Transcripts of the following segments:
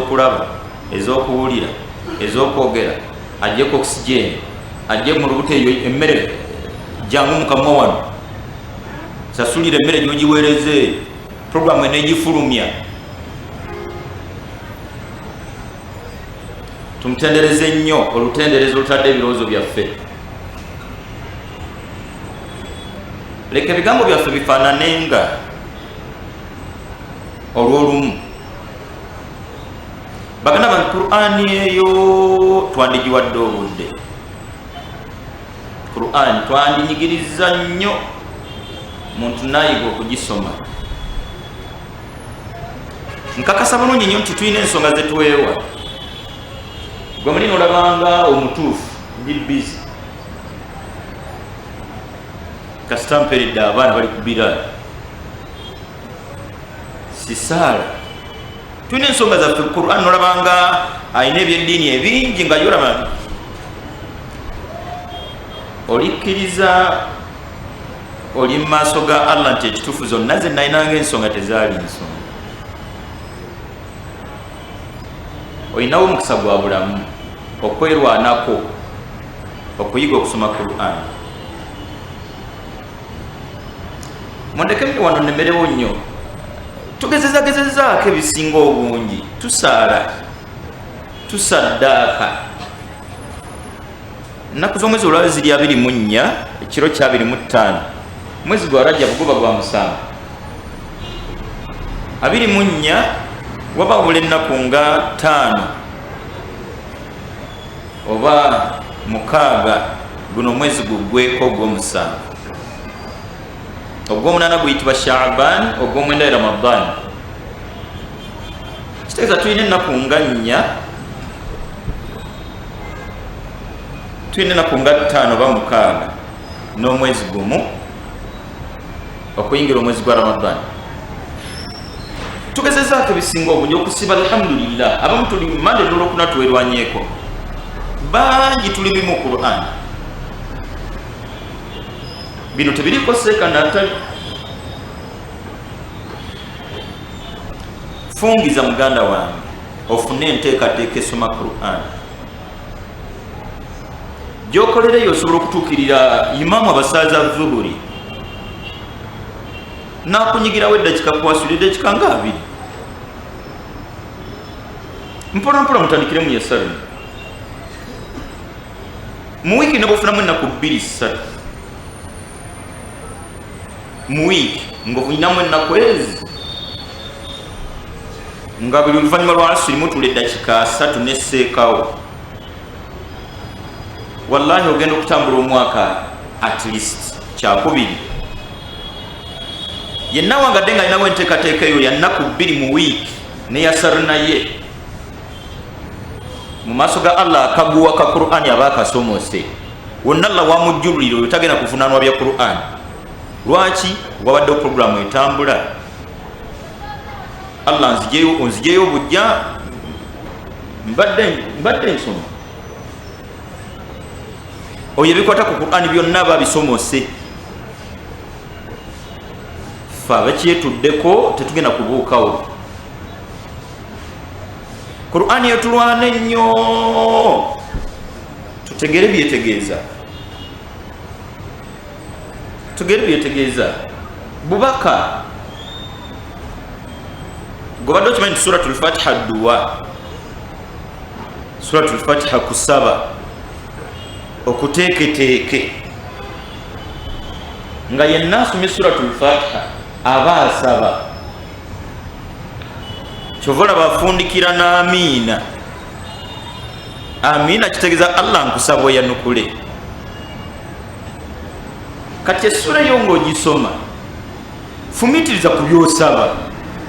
Ez'okulaba, ez'okuwulira, ez'okwogera, ajjeko oxygen, ajje mu lubuto eyo emmere, jangu mukamwa wano, sasulira emmere gyogiweereza eyo, programu enegifulumya. Tumutendereze nnyo olutenderezo olutadde ebirowoozo byaffe. Leka ebigambo byaffe bifaanane nga olw'olumu. Baganda bange, Qur'ani eyo twandigiwadde obudde. Qur'ani twandinyigiriza nnyo muntu nayiga okugisoma. Nkakasa bulungi nnyo nti tulina ensonga zetwewa. Gwe mulina olabanga omutuufu, ndi bizi, kasita mperedde abaana bali kubira sisaala. Tulina ensonga zaffe. Quran nolabanga alina ebyeddiini ebingi nga yolaba olikkiriza oli mu maaso ga Allah nti ekituufu zonna ze nalinanga ensonga tezaali nsonga. Olinawo omukisa gwa bulamu okwerwanako okuyiga okusoma Quran. Mundeke wano nemerewo nnyo. Tugezezagezezaako ebisinga obungi, tusaala, tusaddaaka. Ennaku z'omwezi olwali ziri 24, ekiro kya 25, mwezi gwa Rajabu, guba gwa musanvu, 24, waba bula ennaku nga 5 oba 6 guno omwezi guggweko ogw'omusanvu. Ogw'omunaana guyitibwa Shaaban, ogw'omwenda ye Ramadan. Kitegeeza tulina ennaku nga 4, tulina ennaku nga 5 oba 6 n'omwezi gumu okuyingira omwezi gwa Ramadan. Tugezezaako ebisinga obungi okusiba, alhamdulillah. Abamu tuli mande nolwokuna twerwanyeko, bangi tuli bimu Quran. Bino tebiriko seeka natali fungiza. Muganda wange, ofune enteekateeka esoma Quran gyokolereyo, osobola okutuukirira imamu abasaaza zuhuri nakunyigirawo eddakika kwasula eddakika nga 20. Mpola mpola mutandikire mu yasalumu mu wiiki, nebwofunamu ennaku 2, 3 mu wiiki, ngaofunamu ennaku ezi nga buli oluvannyuma lwa asiri mutula eddakika 30 nesseekawo, wallahi ogenda okutambula omwaka at least. Kyakubiri, yenna wangadde nga alinawo enteekateeka eyo ya nnaku 2 mu wiiki neyasar, naye mu maaso ga Allah akaguwa ka Qur'ani aba akasomose wonna. Allah wamujjululira oyo tagenda kuvunanwa bya Qur'ani. Lwaki? Wabaddewo puroguramu etambula. Allah onzijeyo obujja, mbadde nsoma oyo ebikwata ku Qur'ani byonna babisomose. Fe abakyetuddeko tetugenda kubuukawo. Qur'ani etulwana ennyo tutegere byetegeeza, tugere byetegeeza. Bubaka gobadde okimanyi nti Suratul Fatiha dduwa, Suratul Fatiha kusaba okuteeketeeke, nga yenna asomye Suratul Fatiha aba asaba. Kyova olaba afundikira n'amiina. Amiina kitegeeza Allah nkusaba oyanukule. Kati essula eyo ng'ogisoma, fumitiriza ku byosaba,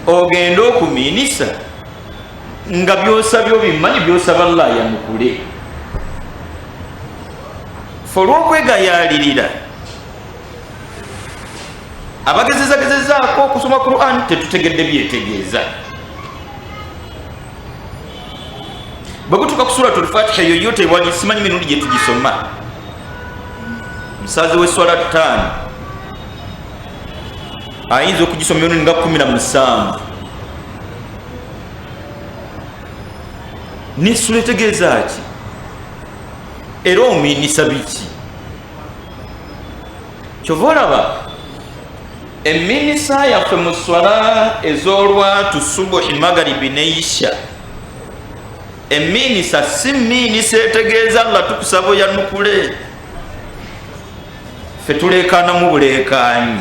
ogende okumiinisa nga byosabye obimanyi, byosaba Allah ayanukule. Fe olw'okwegayaalirira abagezezagezezaako okusoma Quran tetutegedde byetegeeza. Bwe gutuuka ku Suratul Fatiha eyo yo tewali simanyi mirundi gye tugisoma. Musaazi w'esswala 5 ayinza okugisoma emirundi nga 17. Nesula etegeeza ki? Era ominisa biki? Kyova olaba eminisa yaffe mu swala ez'olwatu, subuhi, magaribi ne isha, eminisa si minisa etegeeza Allah tukusaba oyanukule. Ffe tuleekaanamu buleekaanyi.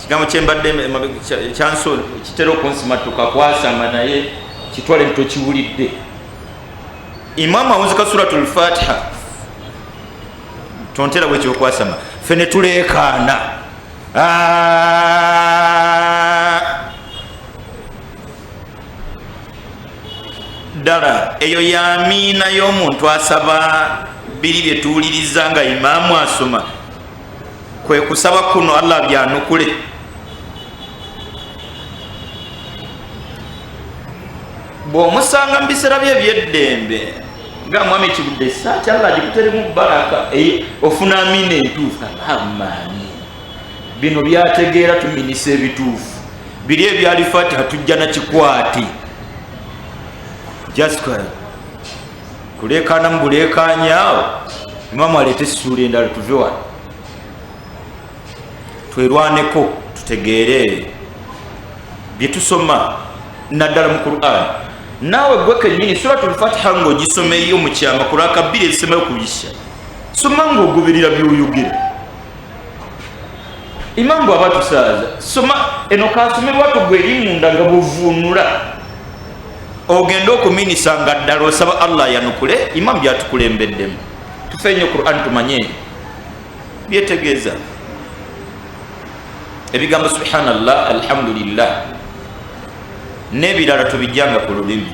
Kigambo kyembadde kyanso kitera okunsimattuka kwasama, naye kitwale nti tokiwulidde. Imaamu awunzika suratul Fatiha, tontera bwekyokwasama, ffe ne tuleekaana. Ddala eyo yamiina y'omuntu asaba biri bye tuwuliriza nga imaamu asoma, kwe kusaba kuno Allah byanukule. Bw'omusanga mu biseera bye ebyeddembe nga mwami Kibudde, esaati Allah agikuteremu baraka, ofuna amiina entuufu. Amaani bino byategeera, tuminisa ebituufu biri ebyali Fatiha tujja nakikwate just kuleekaana mu buleekaanyaawo. Imamu aleete essuula endala tuve wano, twerwaneko tutegeere bye tusoma naddala mu Quran. Naawe gwe kennyini suratul Fatiha ng'ogisomeyo mu kyama ku lwaka bbiri ezisemayo ku isha, soma ng'ogoberera by'oyogera. Imamu bw'aba tusaaza, soma eno kasome bwatu gwe eri munda nga bw'ovuunula, ogende okuminisa nga ddala osaba Allah yanukule imamu byatukulembeddemu. Tufe nnyo Quran, tumanye byetegeeza. Ebigambo subhanallah, alhamdulillah n'ebirala tubijjanga ku lulimi.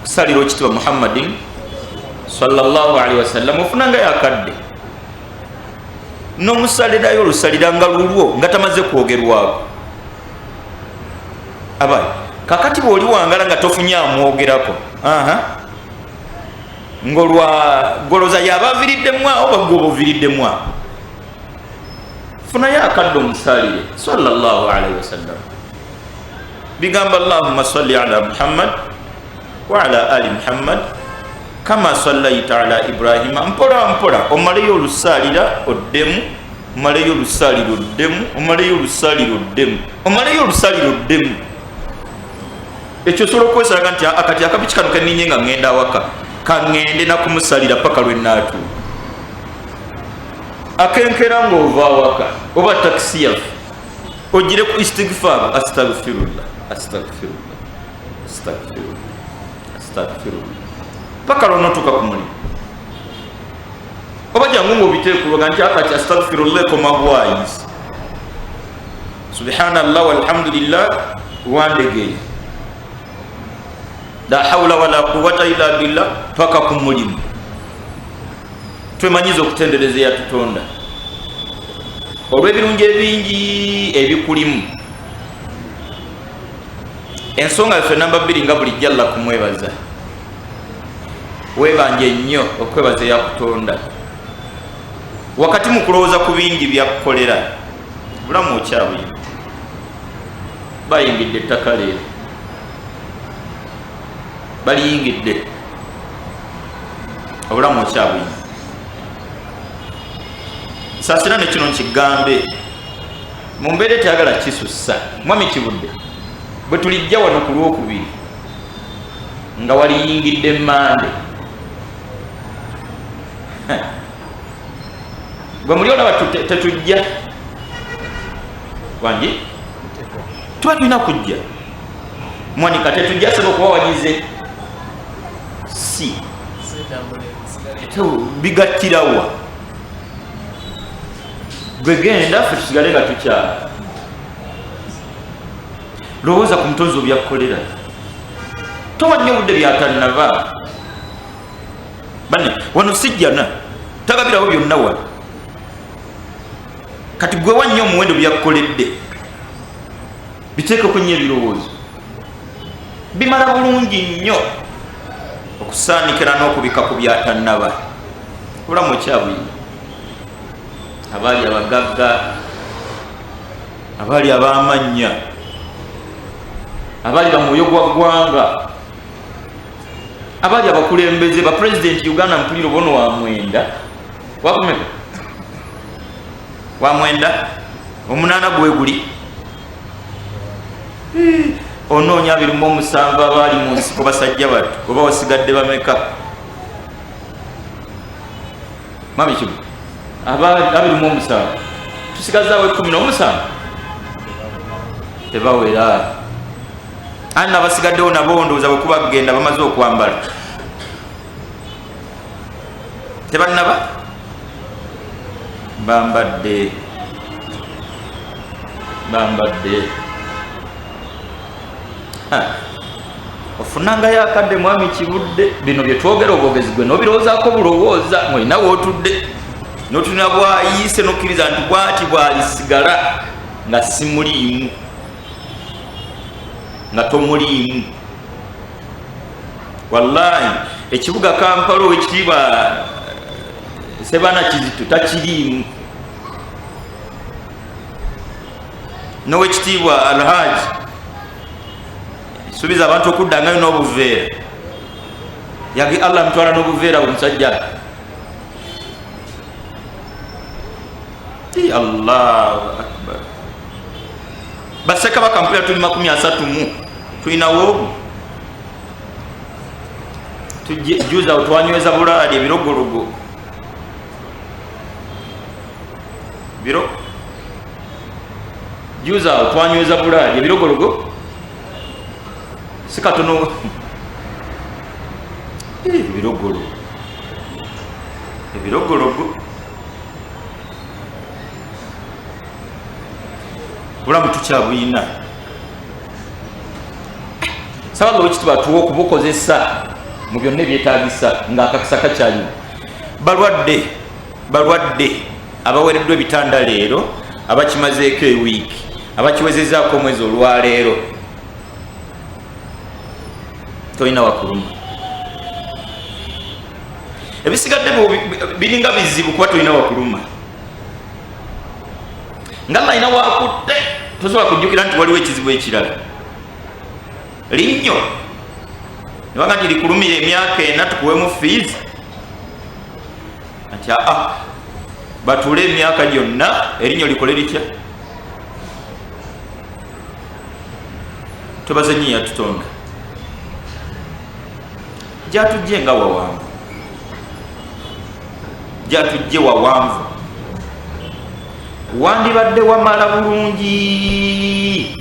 Kusalira okitiibwa Muhammadin sallallahu alaihi wasallam, ofunanga yakadde n'omusalirayo olusalira nga lulwo nga tamaze kwogerwako. Abaye kakati bw'oli wangala nga tofunye amwogerako, ng'olwa goloza yaba aviriddemu awo, oba gwe oba oviriddemu awo, funayo akadde omusalire sallallahu alaihi wasallam. Bigamba allahumma salli ala Muhammad wa ala ali Muhammad kama sallaita ala Ibrahima. Mpola mpola omaleyo olusalira oddemu, omaleyo olusalira oddemu, omaleyo olusalira oddemu, omaleyo olusalira oddemu. Ekyo osobola okwesanga nti akati akapiki kano keninye nga ŋŋenda awaka, kaŋŋende nakumusalira paka lwe naatuuka. Akenkera ng'ova awaka oba takisi yaffe, ogire ku istigfar, astagfirullah, astagfirullah, astagfirullah, astagfirullah, paka lwonotuuka ku mulimu. Oba jangu ngaobiteekuluga nti akati astagfirullah ekoma bwayizi, subhanallah walhamdulillah wandegeye, la haula wala quwata illa billah, paka ku mulimu. Twemanyiza okutendereza eyatutonda olw'ebirungi ebingi ebikulimu. Ensonga yaffe namba 2, nga bulijjo Allah kumwebaza, weebanje nnyo okwebaza eyakutonda wakati mu kulowooza ku bingi byakukolera. Bulamu okyabuyina, bayingidde ettaka leero, baliyingidde, obulamu okyabuyina. Saasira ne kino nkigambe mu mbeera etayagala kisussa. Mwami Kibudde, bwe tulijja wano ku Lwokubiri nga waliyingidde mande, gwe muli olaba tetujja wangi, tuba tulina kujja mwanika, tetujja saba okuba wagize si bigattirawa gwe genda, ffe tusigale nga tukyala. Lowooza ku mutonzi obyakukolera, towa nnyo obudde byatannaba. Bane wano sijjana tagabirawo byonna wano. Kati gwe wa nnyo omuwendo byakukoledde, biteekeko nnyo ebirowoozo, bimala bulungi nnyo okusaanikira n'okubika ku byatannaba. Obulamu okyabuyina, abaali abagagga, abaali ab'amannya, Abali bamwoyo gwa ggwanga, abali abakulembeze ba president Uganda, mpulira obono wa mwenda, wakumeka wa mwenda, omunaana gweguli onoonya 27 abaali mu nsiko, basajja battu, oba wasigadde bameka? Mami kimu 27, tusigazaawo 17, tebawera. Ani nabasigaddewo nabo ndowooza bwe kuba kugenda bamaze okwambala, tebannaba bambadde bambadde. Ofunangayo akadde, mwami Kibudde. Bino byetwogera obwogezi, gwe nobirowoozaako bulowooza ng'olina wootudde notuna bwayiise nokkiriza nti bwati bwalisigala nga simuliimu, nga tomuliimu. Wallahi ekibuga Kampala, owekitiibwa Sebana Kizito takiriimu, nowekitiibwa Alhaji suubiza abantu okuddangayo n'obuveera yage Allah mutwala n'obuveera omusajja. Allahu akbar. Bassekabaka mpulira tuli 30 mu tulinawo ogu juza twanyweza bulaali ebirogologo biro juza awo twanyweza bulaali ebirogologo si katono, ebirogolo ebirogologo. Bulamu tukyabuyina. Sabaga wekitiba tuwa okubukozesa mu byonna ebyetagisa ng'akakisa kakyaliwo. Balwadde, balwadde abaweereddwa ebitanda leero, abakimazeeko ewiiki, abakiwezezaako omwezi, olwaleero tolina wakuluma. Ebisigadde biringa bizibu kuba tolina wakuluma nga alina wakutte, tosobola kujjukira nti waliwo ekizibu ekirala. Linnyo nebaga nti likulumira emyaka 4 tukuwemu fees, nti aa batuule emyaka gyonna erinnyo likole litya? Twebaze nnyo yatutonda gyatujje nga wawanvu, gyatujje wawanvu, wandibadde wamala bulungi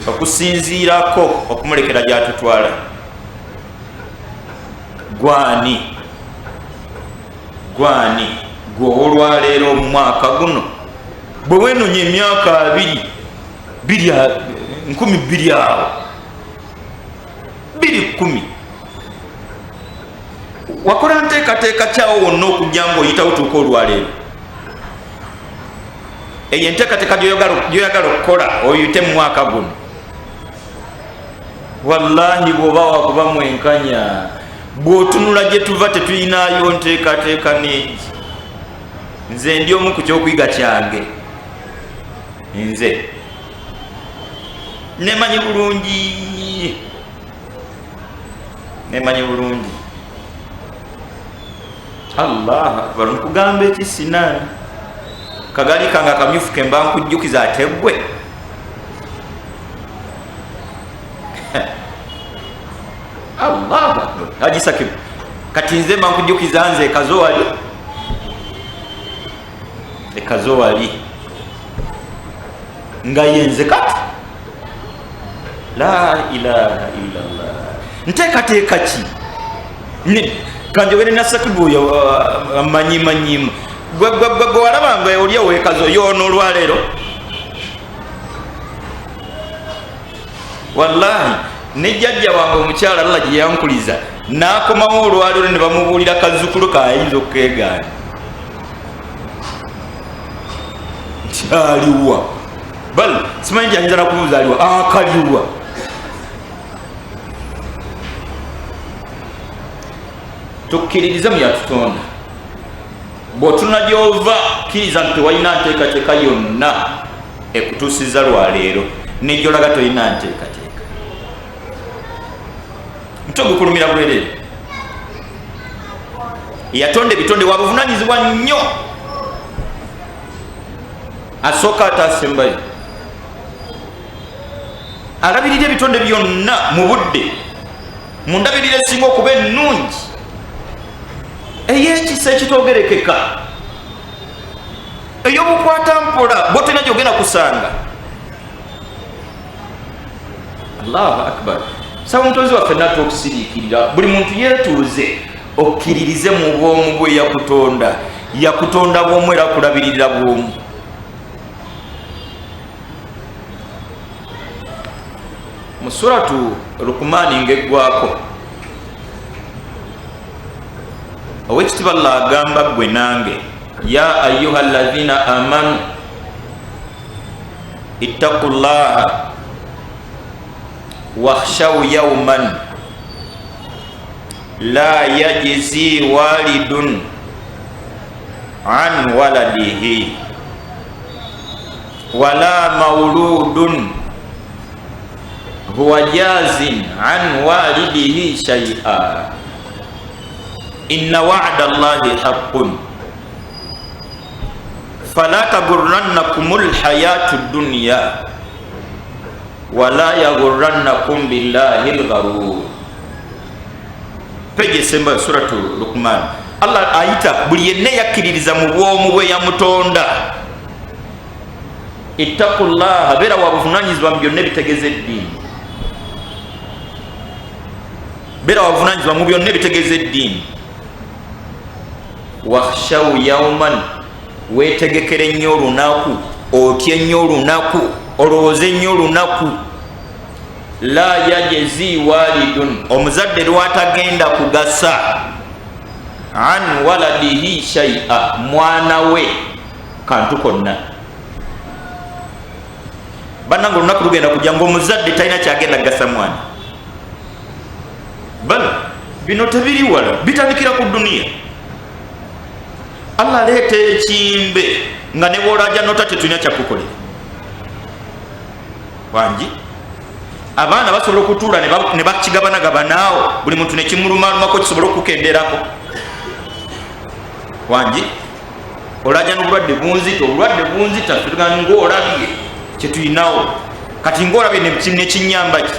okusinziirako okumulekera gyatutwala. Gwani gwani gwe olwaleero omumwaka guno bwe wenonya emyaka abiri nkumi bbiri awo bbiri kumi, wakola nteekateeka kyawo wonna okujja nga oyitawo tuuka olwaleero? Eyo enteekateeka gyoyagala okukola oyite mu mwaka guno, wallahi bw'oba wakuba mwenkanya, bw'otunula gye tuva tetulinayo nteekateeka neegi. Nze ndi omu ku kyokuyiga kyange, nze nemanyi bulungi, nemanyi bulungi. Allah akbar! Nkugamba ekisinaani kagali kange akamyufu kemba nkujjukiza, ate gwe Allahu akbar! Agisakibu kati nze mba nkujjukiza, nze ekazo wali, ekazo wali nga yenze kati. La ilaha illallah! Nteekateeka ki? Kanjogere nasakibu oyo manyimanyimu gwe walabanga oli owekazo yono olwaleero. Wallahi ne jjajja wange omukyala Allah gye yankuliza n'akomawo olwaleero ne bamubuulira kazzukulu kayinza okukeegaana nti aliwa, bal simanyi nti ayinza nakubuuza aliwa, akaliwa. Tukkiririze mu yatutonda. Bw'otunula gy'ova, kkiriza nti tewalina nteekateeka yonna ekutuusiza lwaleero. Nejolaga tolina nteekateeka, mutwe gukulumira bwerere. Yatonda ebitonde wabuvunanyizibwa nnyo, asooka ate asembayo, alabirira ebitonde byonna mu budde, mu ndabirira esinga okuba ennungi, ey'ekisa ekitogerekeka, ey'obukwata mpola bwotolina gyogenda kusanga. Allahu akbar. Saba omutonzi waffe natta okusiriikirira, buli muntu yeetuuze okkiririze mu bwomu bwe yakutonda. Yakutonda bwomu era akulabirira bwomu. Mu suratu Lukumaani ng'eggwako, owekitiibwa Allah agamba ggwe nange, ya ayuha alladhina amanu ittaku llaha wakhshau yauman la yajzi walidun an waladihi wala mauludun huwa jazin an walidihi shay'a inna wa'da llahi haqqun fala tagurrannakum lhayatu dunya wala yagurrannakum billahi lgharur. Peji esembayo, suratu Lukman, Allah ayita buli yenna eyakkiririza mu bwomu bwe yamutonda, ittakullaha, beera wabuvunanyizibwa mu byonna ebitegeeza eddiini, beera wabuvunanyizibwa mu byonna ebitegeeza eddiini. Wakhshau yauman, weetegekere nnyo olunaku, otye nnyo olunaku, olowooze nnyo olunaku. La yajezi walidun, omuzadde lwatagenda kugasa, an waladihi shaia, mwana we kantu konna. Bannange, olunaku lugenda kujja ngaomuzadde talina kyagenda kugasa mwana. Bano bino tebiri wala, bitandikira ku duniya. Allah aleeta ekimbe nga ne bwolaja nota tetulina kyakukolera. Wangi abaana basobola okutuula ne bakigabanaganaawo, buli muntu nekimulumalumako kisobole okukenderako. Wangi olaja n'obulwadde bunzita, obulwadde bunzita, tugamba ngaolabye kyetulinawo kati, ngaolabye nekinyamba ki?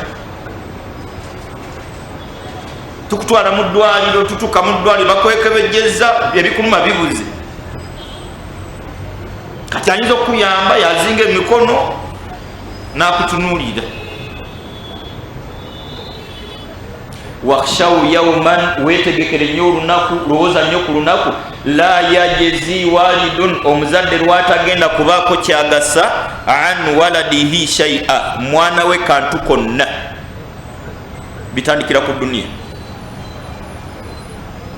Tukutwala mu ddwaliro, tutuuka mu ddwaliro bakwekebejjeza, ebikuluma bibuze. Kati ayinza okukuyamba yazinga emikono n'akutunuulira. Wakhshau yauman, wetegekere nnyo olunaku, lowooza nnyo ku lunaku. La yajezi walidun, omuzadde lwatagenda kubaako kyagasa, an waladihi shaia, mwana we kantu konna. Bitandikira ku duniya.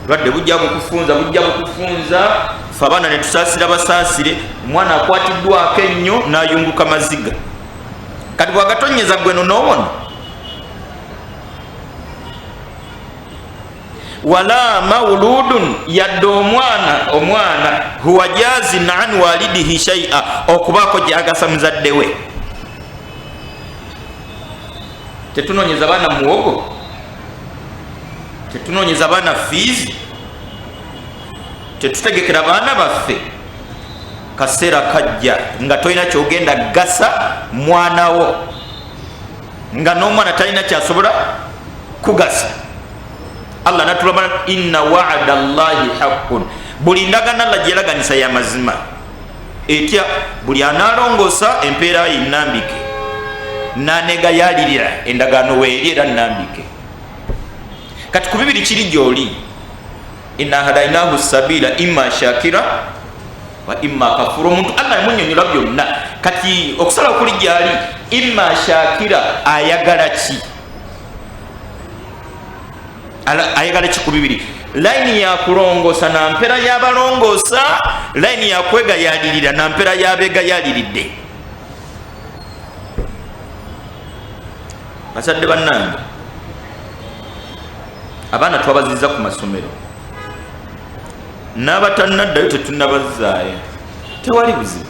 Lwadde bujja bukufunza, bujja bukufunza. Fe abaana netusaasira basaasire, omwana akwatiddwako ennyo n'ayunguka maziga. Kati bwagatonyeza gwe no noowona. Wala mauludun, yadde omwana, omwana huwa jazin an walidihi shaia, okubaako gyagasa muzadde we. Tetunonyeza baana muwogo, tetunonyeza baana fiizi, tetutegekera baana baffe. Kaseera kajja nga tolina kyogenda gasa mwana wo, nga n'omwana talina kyasobola kugasa. Allah natulama, inna wa'da llahi haqqun, buli ndagano Allah gyeyalaganisa yamazima. Etya? Buli analongosa empeera ye nambike, nanegayalirira endagaano weeri era nambike. Kati ku bibiri kiri gyoli, inna hadainahu sabila imma shakira wa imma kafura. Omuntu Allah yamunyonyola byonna, kati okusala okuli gyali, imma shakira, ayagala ki? Ayagala ki ku bibiri? Layini yakulongosa nampera yabalongosa, layini yakwegayalirira nampera yabegayaliridde. Bazadde bannange, abaana twabaziza ku masomero, n'abatannaddayo tetunnabazaayo, tewali buzibu.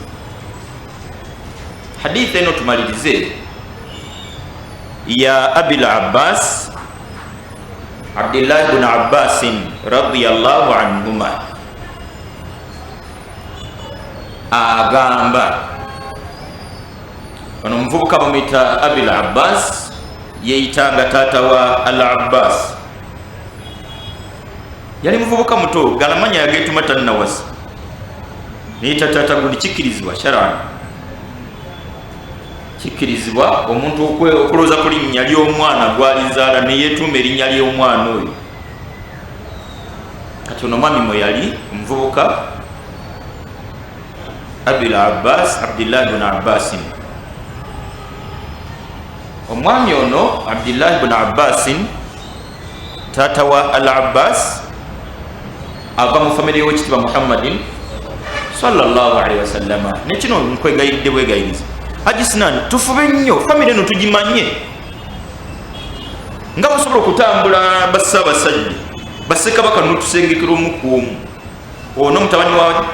Haditha eno tumalirize. Ya Abil Abbas, Abdillahi bnu Abbasin radiallahu anhuma agamba, ono omuvubuka bamuyita Abil Abbas, yeyitanga taata wa Al Abbas. Yali muvubuka muto, galamanya yagetuma tannawasa, neyita taata gundi. Kikkirizibwa sharan, kikkirizibwa omuntu okulowooza ku linnya ly'omwana gwalizaala neyetuuma erinnya ly'omwana oyo. Kati ono omwami mwe yali omuvubuka Abil Abbas, Abdillahi bnu Abbasin. Omwami ono Abdillahi bnu Abbasin, taata wa Al Abbas, ava mu famire y'owekitiibwa Muhammadin sallallahu alaihi wasallama. Nekino nkwegayiridde bwegayiriza, Haji Sinani, tufube nnyo famire eno tugimanye, nga basobola okutambula bassaabasajja bassekabaka notusengekera omu ku omu. Ono mutabani wa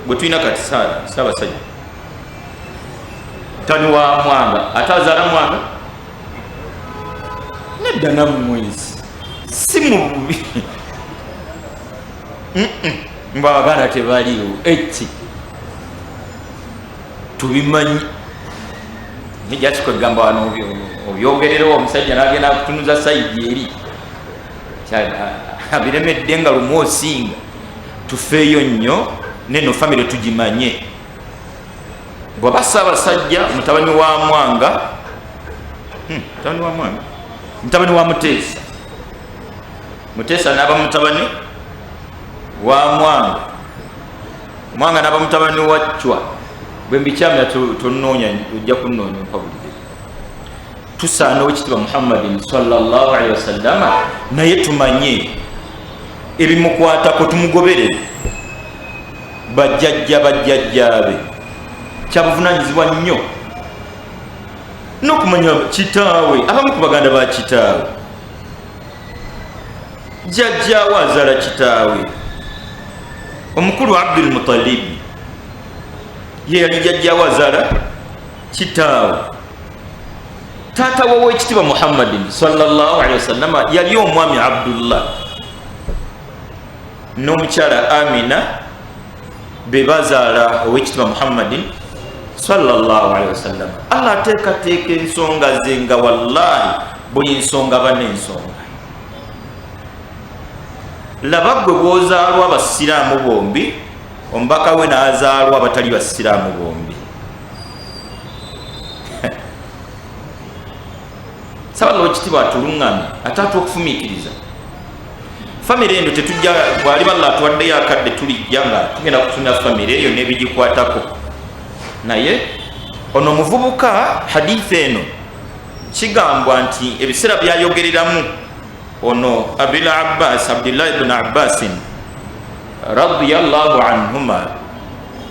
gwe tulina kati Ssaabasajja, mutabani wa Mwanga, ate azaala Mwanga. Nedda nammwezi, si mu bubi, mbu Abaganda tebaliwo. Eki tubimanyi nijatikwegamba wano obyogererewo omusajja nagenda kutunuza side eri abiremedde nga lumu osinga. Tufeeyo nnyo neno famire tugimanye. Bwaba Ssaabasajja mutabani wa Mwanga, mutabani wa Mwanga, mutabani wa Muteesa, Muteesa n'aba mutabani wa Mwanga, Mwanga n'aba mutabani wa Cwa. Bwe mbikyamya tonoonya, ojja kunoonya mpabulire. Tusaana owekitiibwa Muhammadin sallallahu alaihi wasallama, naye tumanye ebimukwatako, tumugoberere, bajjajja bajjajjaabe. Kyabuvunanyizibwa nnyo n'okumanya kitaawe, abamu ku baganda ba kitaawe, jjajjaawe azaala kitaawe omukulu Abdul Mutalibi, ye yali jjajjaawe azaala kitaawe. Taata we owekitiibwa Muhammadin sallallahu alaihi wasallama yali omwami Abdullah n'omukyala Amina, be bazaala owekitiibwa Muhammadin sallallahu alaihi wasallam. Allah ateekateeka ensonga ze nga wallahi buli nsonga bana ensonga. Laba gwe bw'ozaalwa abasiraamu bombi, omubaka we n'azaalwa abatali basiraamu bombi. Saba owekitiibwa atuluŋŋamye ate ate okufumiitiriza. Famire eno tetujja, bwali Allah atuwaddeyo akadde, tulijja nga tugenda kutunula famire eyo n'ebigikwatako. Naye ono omuvubuka, haditha eno kigambwa nti ebiseera byayogereramu ono Abil Abbas, Abdillahi bnu Abbasin radiyallahu anhuma,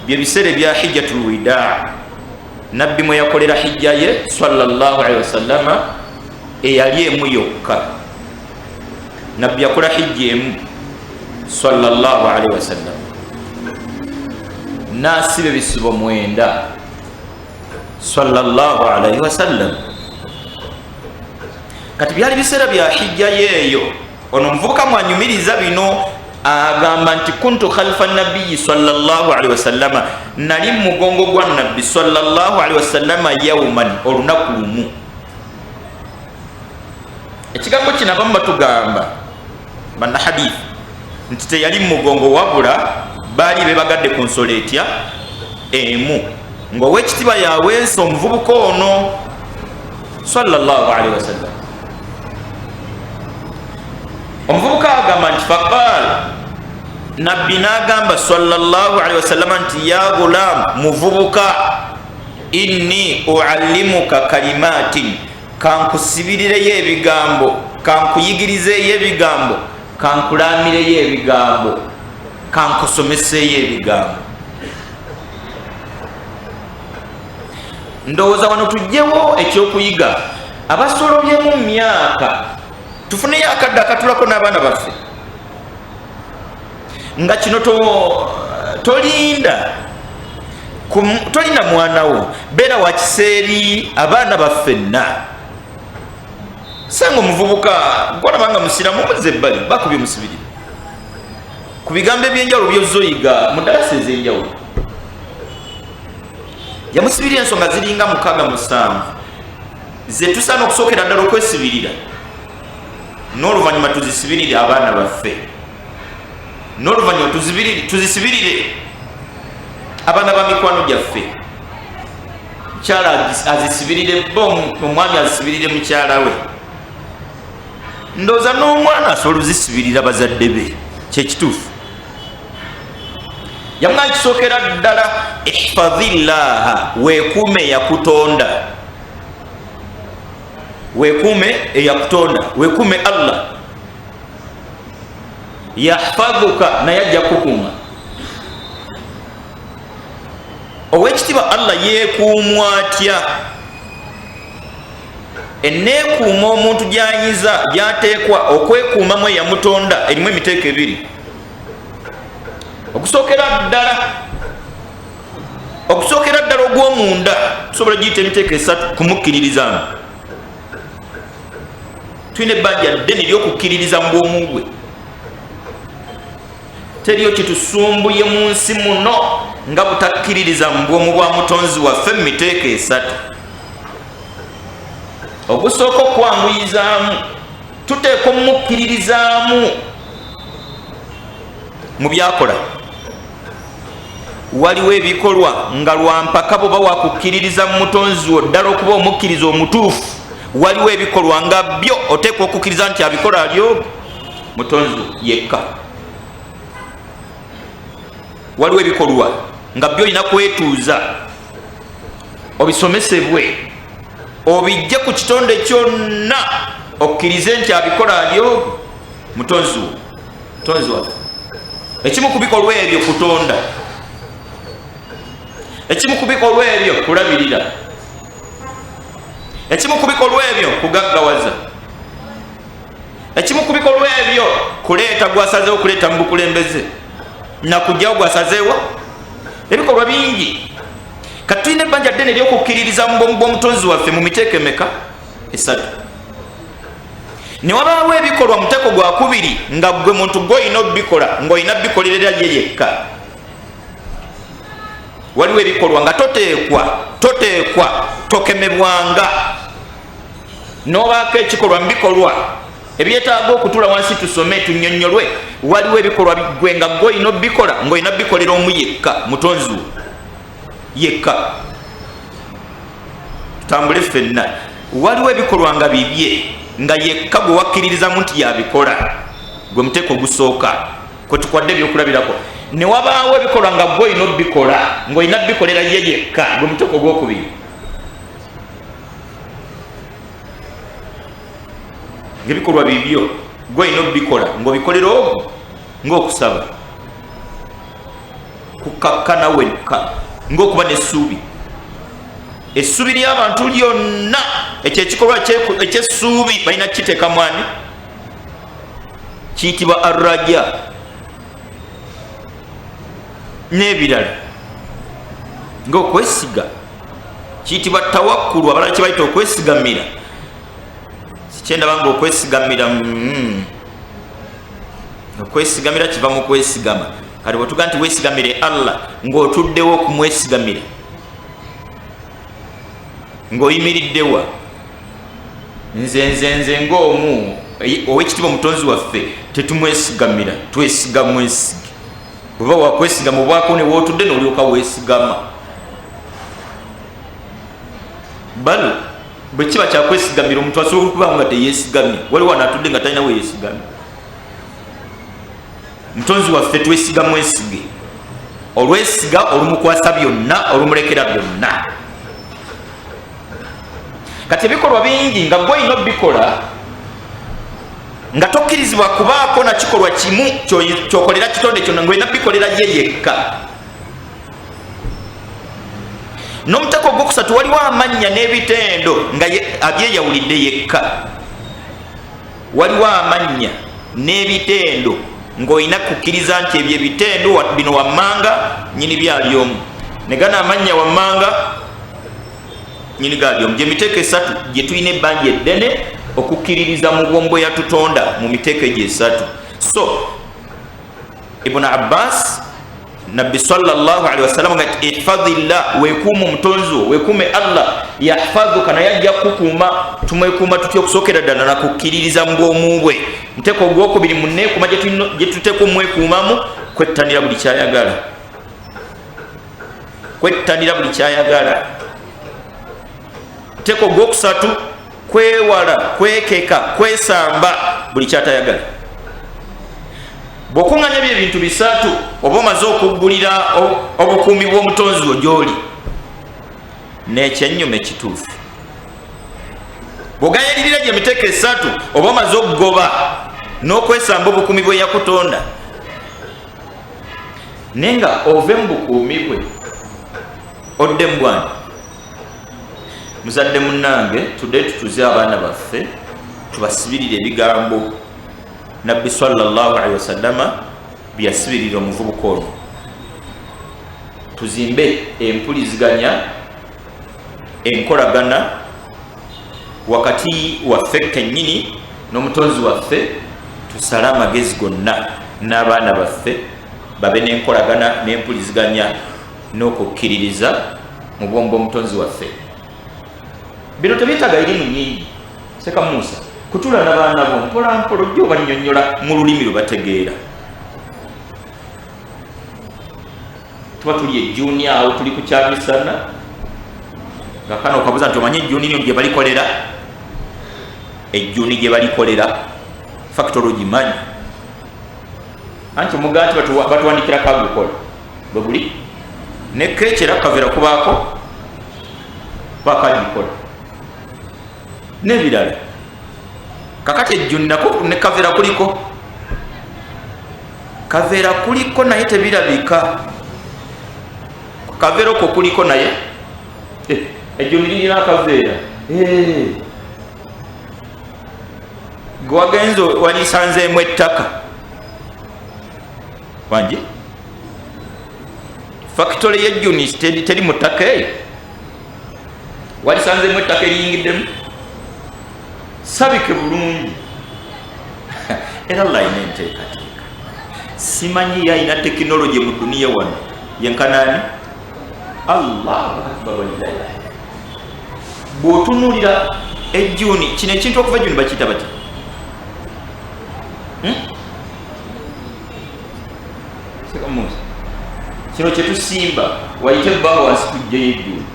byebiseera ebya hijjatul widaa, nabbi mwe yakolera hijja ye sallallahu alaihi wasallama eyali emu yokka. Nabbi yakola hijja emu sallallahu alaihi wasallam, n'asiba ebisibo 9 sallallahu alaihi wasallam. Kati byali biseera bya hijja yeeyo. Ono omuvubuka mwanyumiriza bino agamba nti kuntu khalfa nabiyi sallallahu alaihi wasallama, nali mugongo gwa nabbi sallallahu alaihi wasallama yauman, olunaku lumu. Ekigambo kino abamu batugamba bannahadithi nti teyali mugongo, wabula baali bebagadde ku nsolo etya emu, ng'owekitiibwa yaweesa omuvubuka ono sallallahu alaihi wasallam. Omuvubuka agamba nti faqal, nabbi n'agamba sallallahu alaihi wasallam nti ya gulam, muvubuka, inni uallimuka kalimatin, kankusibirireyo ebigambo, kankuyigirizeeyo ebigambo, kankulamireyo ebigambo, kankusomeseeyo ebigambo. Ndowooza wano tujjewo ekyokuyiga abasolobyemu myaka, tufuneyo akadde akatulako n'abaana baffe, nga kino tolinda tolina mwana wo, beera wa kiseeri abaana baffe nna. Sanga omuvubuka gwalaba nga musiramu, muzza ebbali, bakubye musibirira ku bigambo ebyenjawulo byozzoyiga mu ddalasa ez'enjawulo. Yamusibirira ensonga ziringa 6 7 zetusaana okusookera ddala okwesibirira, n'oluvannyuma tuzisibirire abaana baffe, n'oluvannyuma tuzisibirire abaana ba mikwano gyaffe. Mukyala azisibirire bo, omwami azisibirire mukyala we. Ndowooza n'omwana asobola ozisibirira bazadde be. Kyekituufu. Yamugamba kisookera ddala ihfadhillaha, weekuume eyakutonda, weekuume eyakutonda, weekuume Allah, yahfadhuka, naye ajja kukuuma. Owekitiibwa Allah yeekuumwa atya? Enneekuuma omuntu gy'ayinza, gy'ateekwa okwekuumamu eyamutonda erimu emiteeko ebiri. Okusookera ddala ogw'omunda tusobola giyita emiteeko esatu kumukkiririzaamu. Tulina ebbanja ddene ery'okukkiririza mu bwomu bwe. Teriyo kitusumbuye mu nsi muno nga butakkiririza mu bwomu bwa mutonzi waffe mu miteeko esatu. Ogusooka okwanguyizaamu, tuteekwa omukkiririzaamu mu byakola. Waliwo ebikolwa nga lwampaka bw'oba wakukkiririza mu mutonzi wo ddala okuba omukkiriza omutuufu, waliwo ebikolwa nga byo oteekwa okukkiriza nti abikola ali ogwo mutonzi yekka. Waliwo ebikolwa nga byo olina kwetuuza obisomesebwe obijje ku kitonde kyonna okkirize nti abikola ali ogwo mutonzi wo, mutonzi waffe. Ekimu ku bikolwa ebyo kutonda, ekimu ku bikolwa ebyo kulabirira, ekimu ku bikolwa ebyo kugaggawaza, ekimu ku bikolwa ebyo kuleeta gwasazeewo okuleeta mu bukulembeze nakugyawo gwasazeewo. Ebikolwa bingi. Kati tulina ebbanja ddene ery'okukkiririza mu bwomu bw'omutonzi waffe mu miteeko emeka? Esatu. Ne wabaawo ebikolwa muteeko gwa kubiri nga ggwe muntu gw'olina obikola ng'olina bikolerera ye yekka. Waliwo ebikolwa nga toteekwa tokemebwanga n'obaako ekikolwa mu bikolwa ebyetaaga okutula wansi tusome tunnyonnyolwe. Waliwo ebikolwa ggwe nga ggwe olina obikola ng'olina bikolera omu yekka, mutonzi wo yekka. Tutambule ffenna. Waliwo ebikolwa nga bibye nga yekka gwe wakkiririzamu nti yabikola, gwe muteeko ogusooka kwe tukwadde ebyokulabirako. Ne wabaawo ebikolwa nga ggwe olina obikola ng'olina bikolera ye yekka, gwe muteeko ogwokubiri. Ng'ebikolwa bibyo ggwe olina obikola ng'obikolera ogwo, ng'okusaba, kukakkana wekka, ng'okuba n'essuubi. Essuubi ly'abantu lyonna, ekyo ekikolwa eky'essuubi balina kukiteekamu ani? Kiyitibwa arraja n'ebirala, ng'okwesiga kiyitibwa tawakkulu, abalala kye bayita okwesigamira. Sikyendaba nga okwesigamira, okwesigamira kiva mu kwesigama. Kati bwe tuga nti weesigamire Allah ng'otuddewo okumwesigamira, ng'oyimiriddewa? Nze nze nze ng'omu ow'ekitiibwa omutonzi waffe tetumwesigamira, twesiga mwesige. Bw'oba wakwesigama obwako ne wootudde n'olyoka weesigama. Bal bwe kiba kyakwesigamira, omuntu asobola okuba nga teyeesigamye. Waliwo wano atudde nga talina we yeesigamye. Mutonzi waffe twesiga mwesige, olwesiga olumukwasa byonna, olumulekera byonna. Kati ebikolwa bingi nga gwe olina obikola nga tokkirizibwa kubaako na kikolwa kimu kyokolera kitonde kyonna, ng'olina bikolera ye yekka. N'omuteeko ogwokusatu, waliwo amannya n'ebitendo nga abyeyawulidde yekka. Waliwo amannya n'ebitendo ng'olina kukkiriza nti ebyo ebitendo bino wammanga nnyini byali omu, ne gano amannya wammanga nnyini gaali omu. Gye miteeko esatu gye tulina ebbanja eddene Okukkiririza mu bwombo yatutonda mu miteeko egyo esatu. So Ibn Abbas, Nabbi sallallahu alaihi wasallam nga ihfadhillah, wekuume omutonzi wo, wekuume Allah, yahfadhuka, naye ajja kukuuma. Tumwekuuma tutya? Okusookera ddala nakukkiririza mu bwomu bwe. Muteeko ogwokubiri mu neekuuma gye tuteeka omwekuumamu, kwettanira buli kyayagala, kwettanira buli kyayagala. Muteeko ogwokusatu, kwewala, kwekeka, kwesamba buli kyatayagala. Bw'okuŋŋanya byo ebintu bisatu, oba omaze okuggulira obukuumi bw'omutonzi wo gy'oli. N'ekyennyuma ekituufu, bw'ogayiririra gye miteeko esatu, oba omaze okugoba n'okwesamba obukuumi bwe yakutonda, naye nga ove mu bukuumi bwe odde mu bwani. Muzadde munnange, tudde tutuze abaana baffe, tubasibirire ebigambo Nabbi sallallahu alaihi wasallama byeyasibirira omuvubuka ono, tuzimbe empuliziganya, enkolagana wakati waffe kennyini n'omutonzi waffe. Tusale amagezi gonna n'abaana baffe babe n'enkolagana n'empuliziganya n'okukkiririza mu bwombo omutonzi waffe. Bino tebyetaaga irimu nyingi, Seka Musa, kutula n'abaana bo mpolampola, ojja obanyonyola mu lulimi lwe bategeera. Tuba tuli ejjuuni awo, tuli ku kyamisana, nga kano okabuza nti omanye ejjuuni lyo gye balikolera, ejjuuni gye balikolera factory ogimanyi? Anti omugaati batuwandikirako agukola bwe guli ne keeki, era kavera kubaako bakagikola n'ebirala. Kakati ejjuni nako ne kavera kuliko, kaveera kuliko, naye tebirabika. Kaveera okwo kuliko, naye ejjuni lirina akaveera. Gwe wagenze walisanzeemu ettaka wangi. Factory y'ejjuni teri mu ttaka eyo, walisanzeemu ettaka eriyingiddemu. Sabike bulungi. Era Allah alina enteekateeka. Simanyi ye alina tekinologi mu duniya wano yenkanani. Allahu akbar, walilahi. Bw'otunuulira ejjuuni, kino ekintu okuva ejjuuni bakiyita batya? Kino kyetusimba, wayite ebbanga wansi tujjeyo ejjuuni.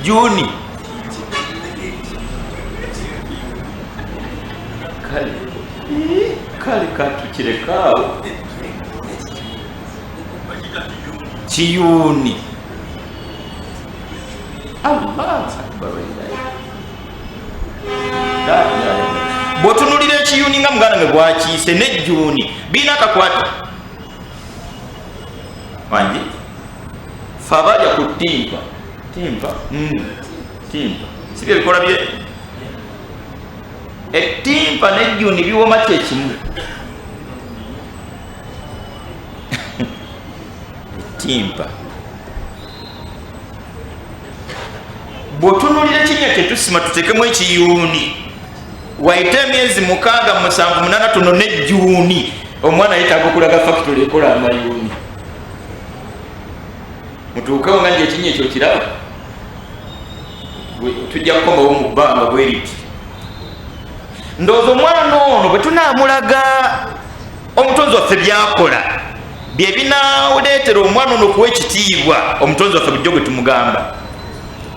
Juni kale kale katukirekawo kiyuuni. Allah akbar. Bw'otunulira ekiyuuni nga muganda nge bwakiise nejjuuni, birina akakwate wangi. Fe abalya ku timpa, timpa, timpa si bye bikola bye ettimpa nejjuuni biwoma kyekimu. Ettimpa, bw'otunuulira ekinnya kyetusima tutekemu ekiyuuni, wayite emyezi 6, 7, 8, tuno nejjuuni. Omwana yetaaga okulaga factory ekola amayuuni. Mutuukewo nga nti ekinnya ekyo kiraba, tujja kukomawo mu bbanga bwe riti. Ndowooza omwana ono bwe tunaamulaga omutonzi waffe byakola, bye binawuleetera omwana ono okuwa ekitiibwa omutonzi waffe bulijjo gwe tumugamba.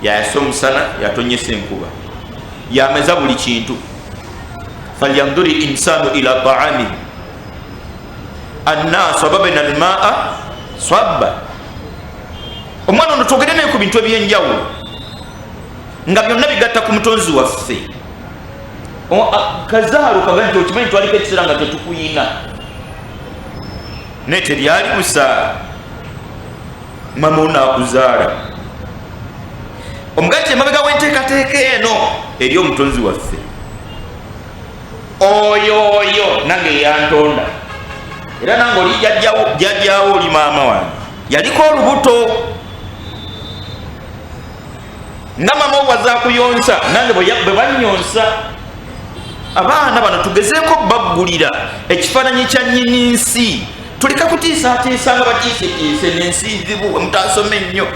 Yayasa omusana, yatonyesa enkuba, yameza buli kintu. Falyanduri insanu ila taamihi anna sababna almaa sabba. Omwana ono twogere naye ku bintu ebyenjawulo nga byonna bigatta ku mutonzi waffe. Kazaalu kaga nti okimanyi twaliko ekiseera nga tetukuyina, naye teryali busa mama onaakuzaala. Omugaati emabega w'enteekateeka eno eri omutonzi waffe oyo oyo nange eyantonda, era nange oli jjajjawo, oli maama wange yaliko olubuto. wo wazakuyonsa nange bwe banyonsa. Abaana bano tugezeeko baggulira ekifaananyi kya nnyini nsi, tuleka kutiisaatiisa nga batiisetiise n'ensi nzibu, mutasome nnyo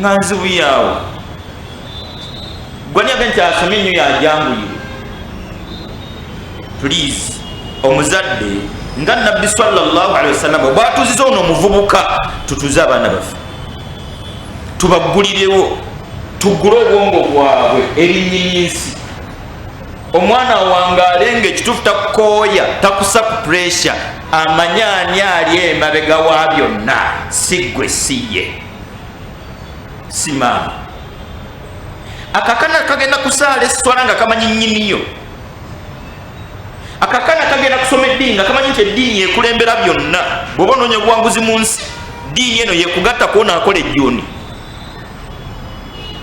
nga nzibu yaawo. Gwani aga nti asomye nnyo yajanguyire? Please, omuzadde nga Nabbi sallallahu alaihi wasallam bwatuziza ono omuvubuka, tutuze abaana baffe, tubaggulirewo, tuggule obwongo bwabwe eri nnyini nsi. Omwana wangaale nga ekituufu takukooya, takusa ku pressure, amanye ani ali emabega wa byonna, si ggwe, si ye, si maama. Akakana kagenda kusaala eswala nga kamanyi nnyiniyo. Akakana kagenda kusoma eddiini nga kamanyi nti eddiini ekulembera byonna. Bw'oba onoonya obuwanguzi mu nsi, ddiini eno yekugatta kwona akola ejjuuni.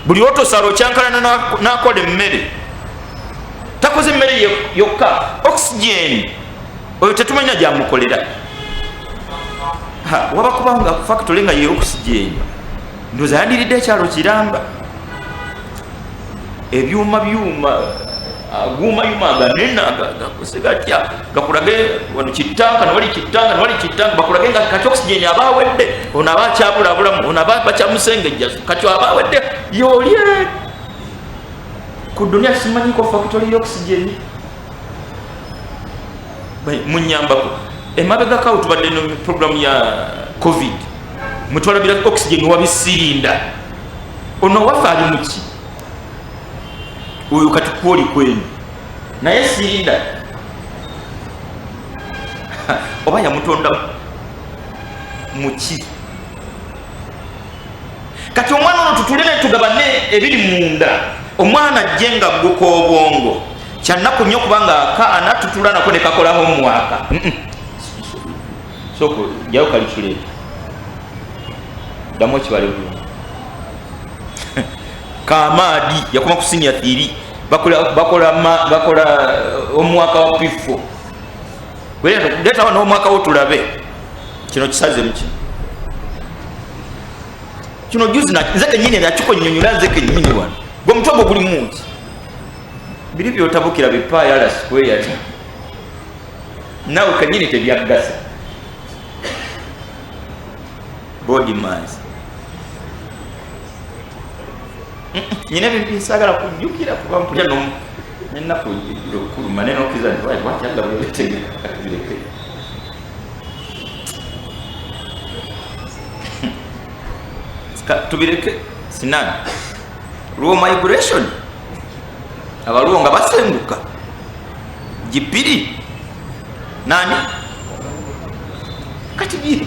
Buli lwotosala okyankalana n'akola emmere, takoze emmere yokka, oxygen oyo tetumanya gyamukolera. Waba kubanga factory nga ye oxygen, ndowooza yandiridde ekyalo kiramba, ebyuma byuma aguuma yuma aganene gakose gatya, gakulage wano kitanka newali kitanka newali kitanka, bakulage nga kati oxygen aba awedde, ono aba akyabulabulamu, ono aba bakyamusengejja, kati aba awedde yolye ku dunia. Simanyiko factory y'oxygen, munyambako. Emabegakawo tubadde no program ya COVID mwetwalabira oxygen wabisirinda. Ono waffe ali muki oyo kati kwoli kwenu naye sirinda oba yamutonda muki? Kati omwana ono tutule ne tugabane ebiri munda, omwana ajje nga agguka obwongo. Kyannaku nnyo kubanga akaana tutula nako ne kakolaho omwaka. Sooka jawo calculator, ddamu ekibale bulungi. Kamaadi yakoma ku senior 3, bakola omwaka wa P4. Leeta wano omwaka wo tulabe. Kino kisaze muki kino juzi nze kenyini nakikonyonyola nze kenyini wano. Gwe omutwe gwo guli munti biri byotabukira bipaayala square nawe kenyini tebyaggasa body mass. Nyina ebintu byesagala kujjukira kuba mpulira nenaku okuluma nenokiza nti lwaki Allah bwebitegeka bireke tubireke. Sinani luo migration, abaluo nga basenguka gipiri nani kati biri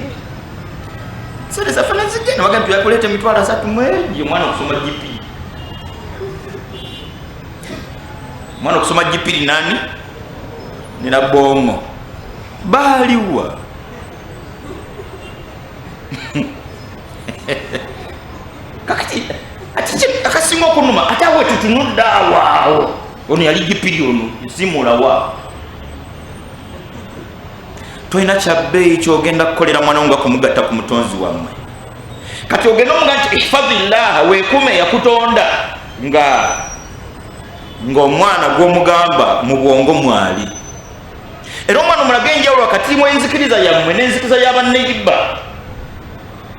sente zaffe nezigenda bagamba tuyakuleeta 300,000 mwegi omwana okusoma gipiri, omwana okusoma gipiri nani nina bongo baaliwa. Kakati akasinga okunuma ate awe tutunudde awaawo ono yali gipiri ono zimulawa. Tolina kyabbeeyi kyogenda kukolera mwana wo nga kumugatta ku mutonzi wammwe. Kati ogenda omuga nti ihfazillaha, weekume yakutonda, nga ng'omwana gw'omugamba mu bwongo mwali. Era omwana omulaga enjawulo wakati w'enzikiriza yammwe n'enzikiriza y'abanneiba.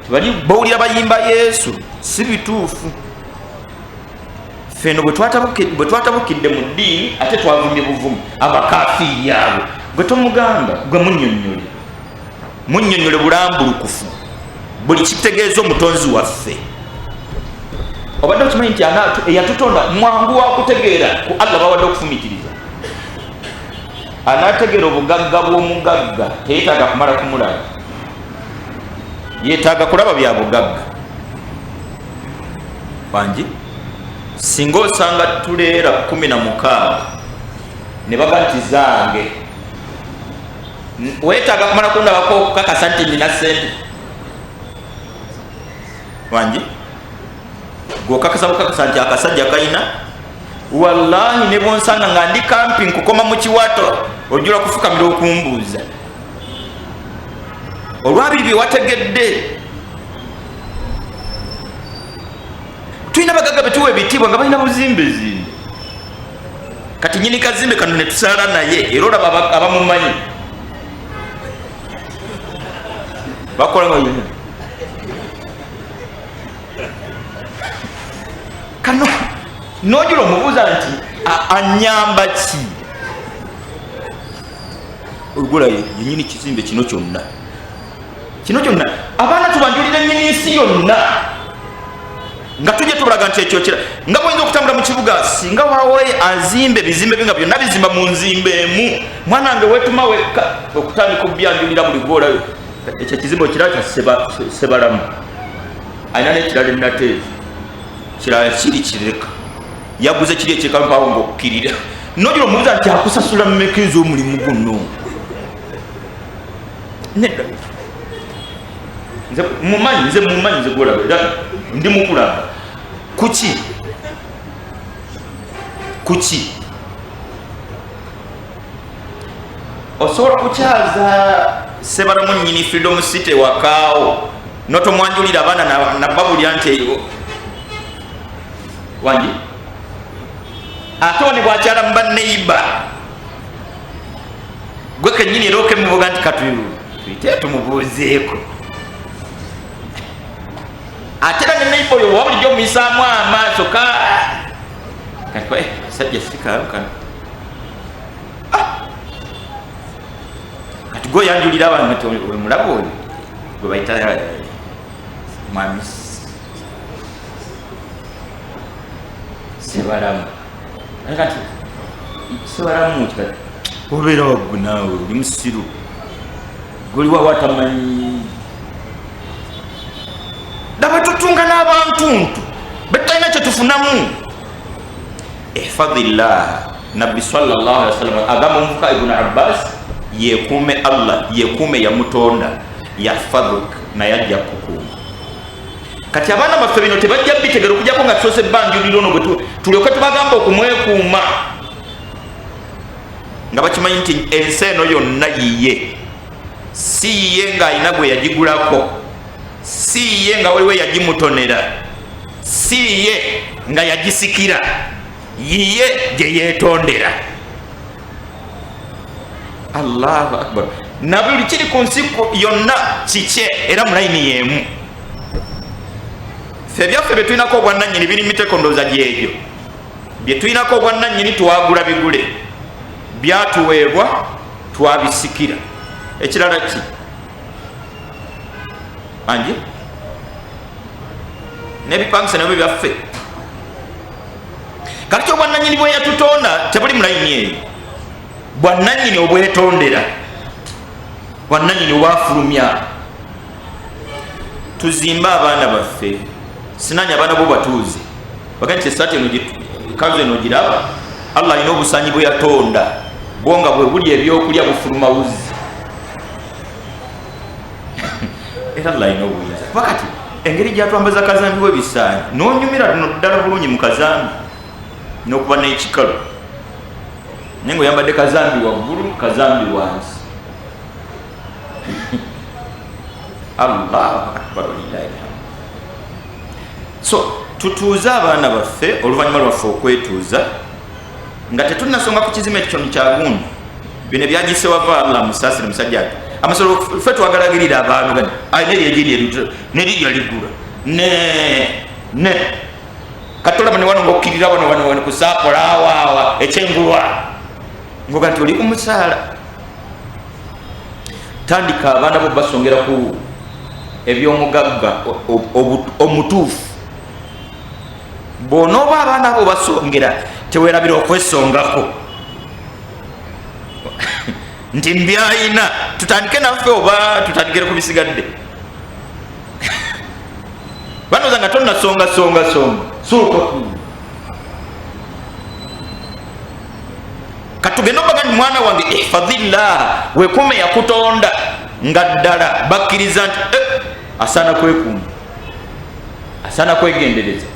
Tebali bawulira bayimba Yesu, si bituufu. Ffeno bwe twatabukidde mu ddiini ate twavumye buvumu abakafiiri abo. Gwe tomugamba, gwe munnyonnyole, munnyonnyole bulambulukufu buli kitegeeza omutonzi waffe. Obadde okimanyi nti eyatutonda mwangu wa kutegeera ku Allah bawadde okufumitiriza. Anaategeera obugagga bw'omugagga teyeetaaga kumala kumulaba, yeetaaga kulaba bya bugagga. Wangi singa osanga tuleera 16 ne baga nti zange, weetaaga kumala kundabako okukakasa nti nina ssente. Wangi gwokakasa bukakasa nti akasajja kalina. Wallahi ne bwonsanga nga ndi kampi nkukoma mu kiwato, ojula kufukamira okumbuuza olwabiri bye wategedde. Tulina bagagga Betuwa ebitiibwa nga balina buzimbezimbe. Kati nyini kazimbe kano netusaala naye, era olaba abamumanyi bakola nga kano nojula omubuuza nti anyamba ki olugula yenyini kizimbe kino kyonna kino kyonna. Abaana tubanjulira nyini nsi yonna nga tujja tubalaga nti ekyo kira nga bwoyinza okutambula mu kibuga singa wawe azimba ebizimbe bye nga byonna bizimba mu nzimba emu. Mwana wange wetuma wekka okutandika okubyanjulira buli gwolayo. Ekyo ekizimbe okiraba kya Sebalamu, alina n'ekirala enateezi kirala kiri kireka yaguze kiri ekyekampawo ngaokkirira nogira omubuuza nti akusasula mmeka ez'omulimu guno? Nedda, nze mumanyi, nze mumanyi, nze gwolaba era ndi mukulaba kuki kuki osobola kukyaza Sebalamu nyini Freedom City wakaawo notomwanjulira abaana nababulira nti wangi ate oni bwakyala mu baneiba gwe kenyini era okemubuga nti katuyite tumubuuzeeko. Ate era ne neiba oyo owa bulijjo omuyisaamu amaaso ka kati sajja sikaamu kano. Kati gwe oyanjulira abantu nti oyo mulaba oyo gwe bayita mwami Sebalamu. Kati Sebalamu kati obeera waggwe naawe oli musiru goli wawa tamanyi. Laba tutunga n'abantuntu betutalina kyetufunamu. Ihfadillah, Nabbi sallallahu alaihi wasallam agamba omuvuka Ibnu Abbas yekuume Allah, yekuume yamutonda, yahfadhuk, naye ajja kukuuma. Kati abaana baffe bino tebajja bitegera okujjako nga tusoose banjulira ono gwe tulyoke tubagamba okumwekuuma nga bakimanyi nti ensi eno yonna yiye, si yiye ng'alina gwe yagigulako, si yiye nga waliwo yagimutonera, si yiye nga yagisikira, yiye gye yeetondera. Allahu akbar! Na buli kiri ku nsi yonna kikye era mu layini y'emu. Ffe ebyaffe bye tulinako obwannannyini biri miteeko ndowooza gyegyo bye tulinako obwannannyini, twagula bigule, byatuweebwa, twabisikira. Ekirala ki angi n'ebipangisa nabyo byaffe. Kati obwannannyini bwe yatutonda tebuli mu layini eyo, bwannannyini obwetondera, bwannannyini obwafulumya. Tuzimbe abaana baffe, sinanya abaana bo batuuze baga nti esaati eno, kanzu eno giraba. Allah alina obusanyi bwe yatonda bwo nga bwe buli ebyokulya bufuluma wuzi, era Allah alina obuyinza. Kuba kati engeri gyatwambaza kazambi w'ebisaanyi n'onyumira luno ddala bulungi mu kazambi n'okuba n'ekikalu, naye nga oyambadde kazambi waggulu, kazambi wansi. Allahu akbar, walillahi alhamd. So tutuuze abaana baffe oluvannyuma lwaffe okwetuuza nga tetunnasonga ku kizima ekyo kyagundi bino ebyagise wava. Allah musaasire musajja ati amasolo ffe twagalagirira abantu gani alina eryegiri nerirya ligula ne ne katolaba ne wano ngaokkirira wano wano wano kusaapola awaawa ekyengulwa ngoga nti oli ku musaala. Tandika abaana bo basongera ku ebyomugagga omutuufu. Bw'onooba abaana bo basongera, tewerabira okwesongako nti mbyayina. Tutandike naffe oba tutandikire ku bisigadde? Banoza nga tonnasonga songa songa, sooka ku katugende obaga nti mwana wange ihfadhillah, wekuume yakutonda, nga ddala bakkiriza nti asaana kwekuuma, asaana kwegendereza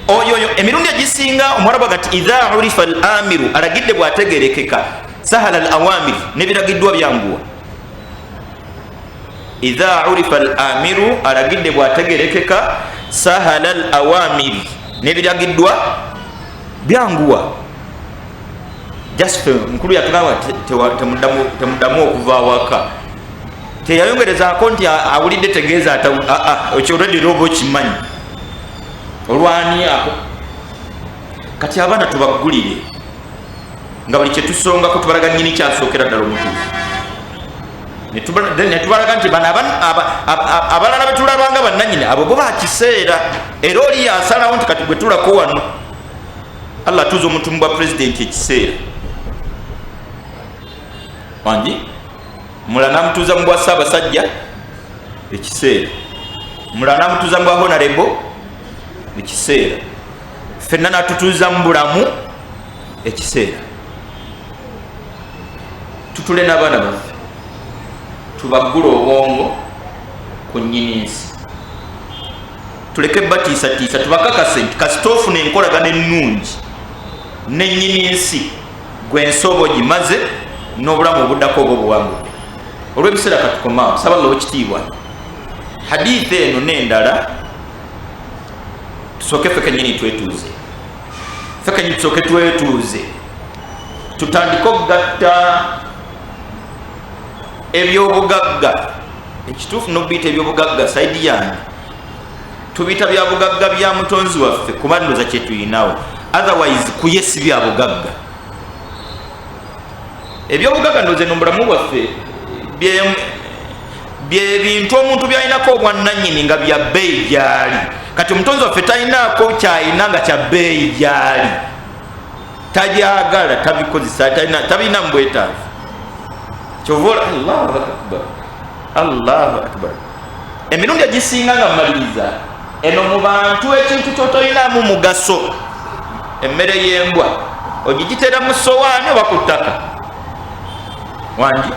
oyo oyo. Emirundi egisinga omuwarabu agati idha urifa al amiru, alagidde bw'ategerekeka, sahala al awamir, n'ebiragiddwa byanguwa. Idha urifa al amiru, alagidde bw'ategerekeka, sahala al awamir, N'ebiragiddwa byanguwa. Just mukulu yatugamba temuddamu okuva awaka. Teyayongerezaako nti awulidde tegeeza ekyo already era oba okimanyi olwani ako. Kati abaana tubaggulire nga buli kyetusongako tubalaga nnyini kyasookera ddala omutuufu, netubalaga nti bano abalala betulabanga bannanyini abo bo bakiseera, era oli yasalawo nti kati gwe tulako wano. Allah atuuza omuntu mu bwa pulezidenti ekiseera wangi, mulala namutuuza mu bwa ssaabasajja ekiseera, mulala namutuuza mu bwa honorable ekiseera, ffenna natutuuza mu bulamu ekiseera. Tutule n'abaana baffe tubaggule obwongo ku nnyini nsi, tuleke batiisatiisa, tubakakase nti kasita ofuna enkolagana ennungi nennyini nsi gwe ensi oba ogimaze n'obulamu obuddako oba obuwangudde. Olw'ebiseera katukomaawo. Saba Allah owekitiibwa hadithi eno n'endala tusooke ffe kennyini twetuuze, ffe kennyini tusooke twetuuze, tutandike okugatta ebyobugagga ekituufu n'obiyita ebyobugagga. Side yange tubiyita bya bugagga bya mutonzi waffe, kuba ndoza kyetuyinawo, otherwise kuye si bya bugagga. Ebyobugagga ndoza eno mubulamu bwaffe byebintu omuntu byalinako obwannannyini nga bya bbeeyi gyali. Kati omutonzi waffe talinaako kyalina nga kya bbeeyi gyali, tabyagala, tabikozesa, tabirina mu bwetaavu. Kyova Allahu akbar, Allahu akbar. Emirundi egisinga nga mmaliriza eno mu bantu, ekintu kyotolinamu mugaso, emmere y'embwa ogigitera mu sowaani oba ku ttaka? Wangi,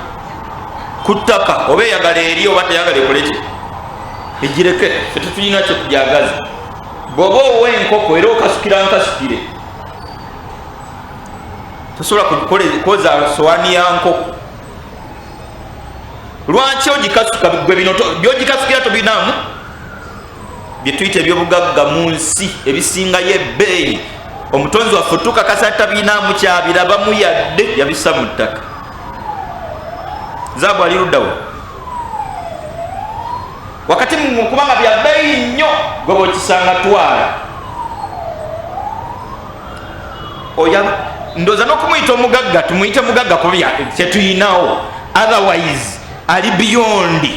ku ttaka. Oba eyagala eri oba teyagala ekoleki, egireke, fe tetulina kyetujagaza. Bw'oba owa enkoko era okasukira nkasukire, tosobola kwoza sowaani ya nkoko. Lwaki ogikasuka? Gwe bino byogikasukira tobinamu. Byetuyita ebyobugagga mu nsi ebisingayo ebbeeyi, omutonzi waffe tukakasa tabinamu kyabirabamu yadde, yabissa mu ttaka. Zaabu ali luddawo wakati kubanga bya bbeeyi nnyo, gwe bwokisanga twala. Oya ndoza n'okumuyita omugagga, tumuyite mugagga kuba kyetuyinawo, otherwise ali beyond,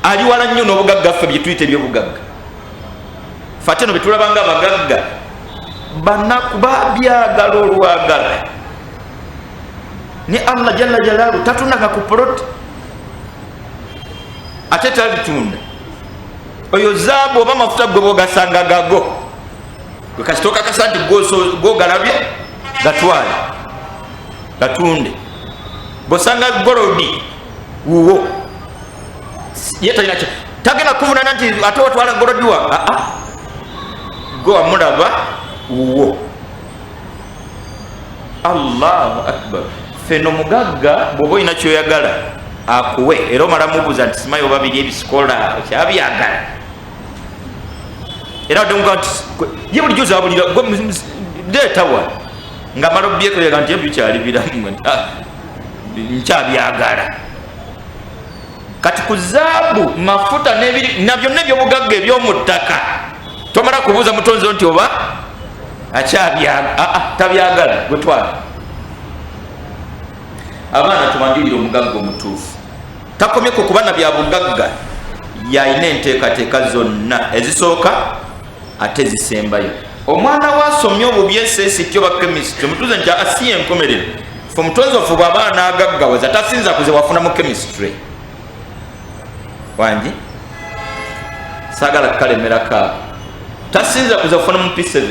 ali wala nnyo n'obugagga ffe byetuyita ebyobugagga. Fe ate no betulaba nga abagagga banaku babyagala olwagala. Ne Allah jalla jalalu tatundaga ku poloti, ate tabitunda. Oyo zaabu oba mafuta gwe bogasanga gago, gwe kasita okakasa nti gwogalabye, gatwale gatunde. Bwosanga golodi wuwo, ye talina tagenda kuvunana nti ate watwala golodi wa aa gwe wamulaba wuwo. Allahu akbar. Feno mugagga bwoba olina kyoyagala akuwe, era omala mubuuza nti simanyi oba biri ebisikola okyabyagala, era addemuga nti ye bulijjo zabulira leetawa nga mala obyekolera nti ebikyali biramu, nkyabyagala. Kati ku zaabu, mafuta nebiri na byonna ebyobugagga eby'omu ttaka, tomala kubuuza mutonzi nti oba tabyagala, gwetwala. Abaana tubanjulire omugagga omutuufu. Takomye ku kuba na bya bugagga, yalina enteekateeka zonna ezisooka ate ezisembayo. Omwana we asomye obubi esesiti oba chemistry, omutuuze nti asiye enkomerero. Fe omutonzi waffe bw'aba anaagaggawaza tasinza kuze wafuna mu chemistry. Wangi, saagala kukalemerako ako, tasinza kuze wafuna mu P7.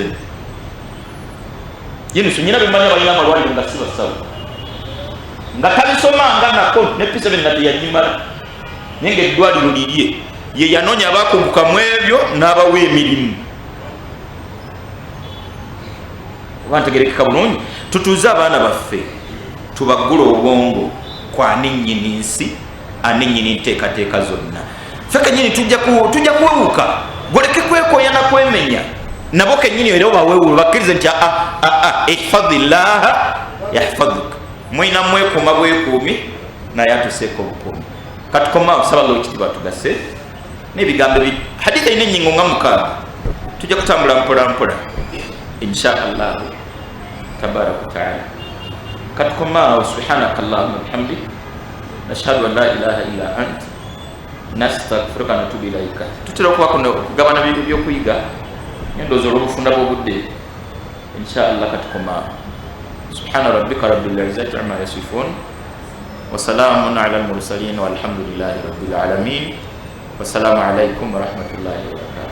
Yinusu nyina bemanya balina amalwaliro nga si basawo, nga tabisomanga nako ne P7 nga teyagimala, naye nga eddwaliro lirye, ye yanoonya abakuguka mu ebyo n'abawa emirimu. Oba ntegerekeka bulungi? Tutuuze abaana baffe tubaggule obwongo kwani nnyini nsi, ani nnyini nteekateeka zonna. Ffe kenyini tujja kuwewuka, goleke kwekoya na kwemenya. Nabo kennyini era obaweewulo bakkirize nti aa ihfadhi llaha yahfadhuk, mwina mwekuuma bwekuumi naye atuseeko obukuumi. Katukoma osaba Allah ekitiibwa tugase n'ebigambo. Haditha erina ennyingo nga 6, tujja kutambula mpola mpola insha Allahu tabaraka wataala. Katukomaawo. Subhanaka allahuma bihamdik, nashhadu an la ilaha illa ant, nastaghfiruka natubu ilaika. Tutera okuba kuno okugabana byokuyiga, nendowooza olw'obufunda bw'obudde insha Allah katukomaawo. Subhana rabbika rabbil izzati amma yasifun, wasalamun ala almursalin, walhamdulillahi rabbil alamin. Wassalamu alaikum warahmatullahi wabarakatuh.